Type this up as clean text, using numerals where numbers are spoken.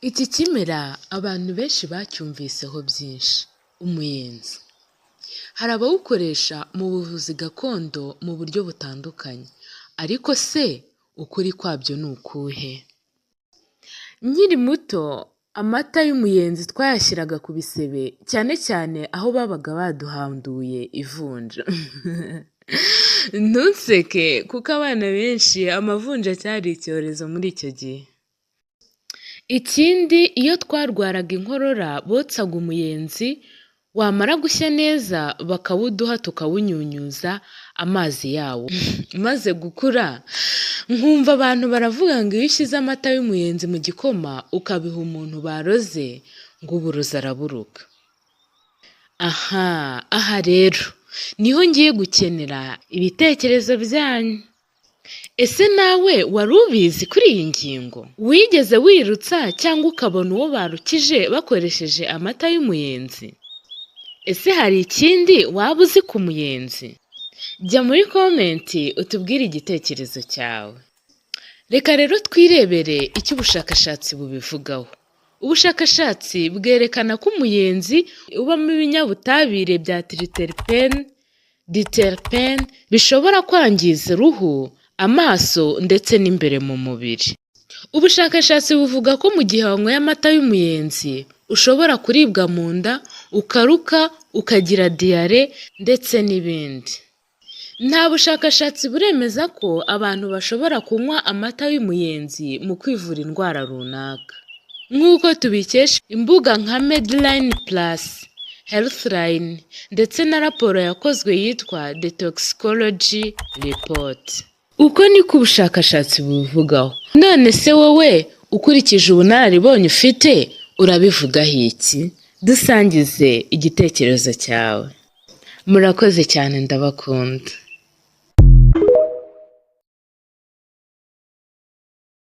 Iki kimera abantu benshi bacyumviseho byinshi, umuyenzi. Hari abawukoresha mu buvuzi gakondo mu buryo butandukanye, ariko se ukuri kwabyo ni ukuhe? Nkiri muto amata y'umuyenzi twayashyiraga ku bisebe, cyane cyane aho babaga baduhanduye ivunja. Ntunseke kuko abana benshi amavunja cyari icyorezo muri icyo gihe. Ikindi, iyo twarwaraga inkorora botsaga umuyenzi, wamara gushya neza bakawuduha tukawunyunyuza amazi yawo. Maze gukura nkumva abantu baravuga ngo iyo ushyize amata y'umuyenzi mu gikoma ukabiha umuntu baroze, ngo uburozi araburuka. Aha, aha rero niho ngiye gukenera ibitekerezo byanyu. Ese nawe wari ubizi kuri iyi ngingo? Wigeze wirutsa cyangwa ukabona uwo barukije bakoresheje amata y'umuyenzi? Ese hari ikindi waba uzi ku muyenzi? Jya muri comment utubwire igitekerezo cyawe. Reka rero twirebere icyo ubushakashatsi bubivugaho. Ubushakashatsi bwerekana ko umuyenzi ubamo ibinyabutabire bya triterpene, diterpene bishobora kwangiza uruhu, amaso ndetse n'imbere mu mubiri. Ubushakashatsi buvuga ko mu gihe wanyweye amata y'umuyenzi ushobora kuribwa mu nda, ukaruka, ukagira diyare ndetse n'ibindi. Nta bushakashatsi buremeza ko abantu bashobora kunywa amata y'umuyenzi mu kwivura indwara runaka. Nk'uko tubikesha imbuga nka Medline Plus, Healthline ndetse na raporo yakozwe yitwa The Toxicology Report. Uko niko ubushakashatsi bubivugaho. None se wowe ukurikije ubunararibonye ufite, urabivugaho iki? Dusangize igitekerezo cyawe. Murakoze cyane, ndabakunda.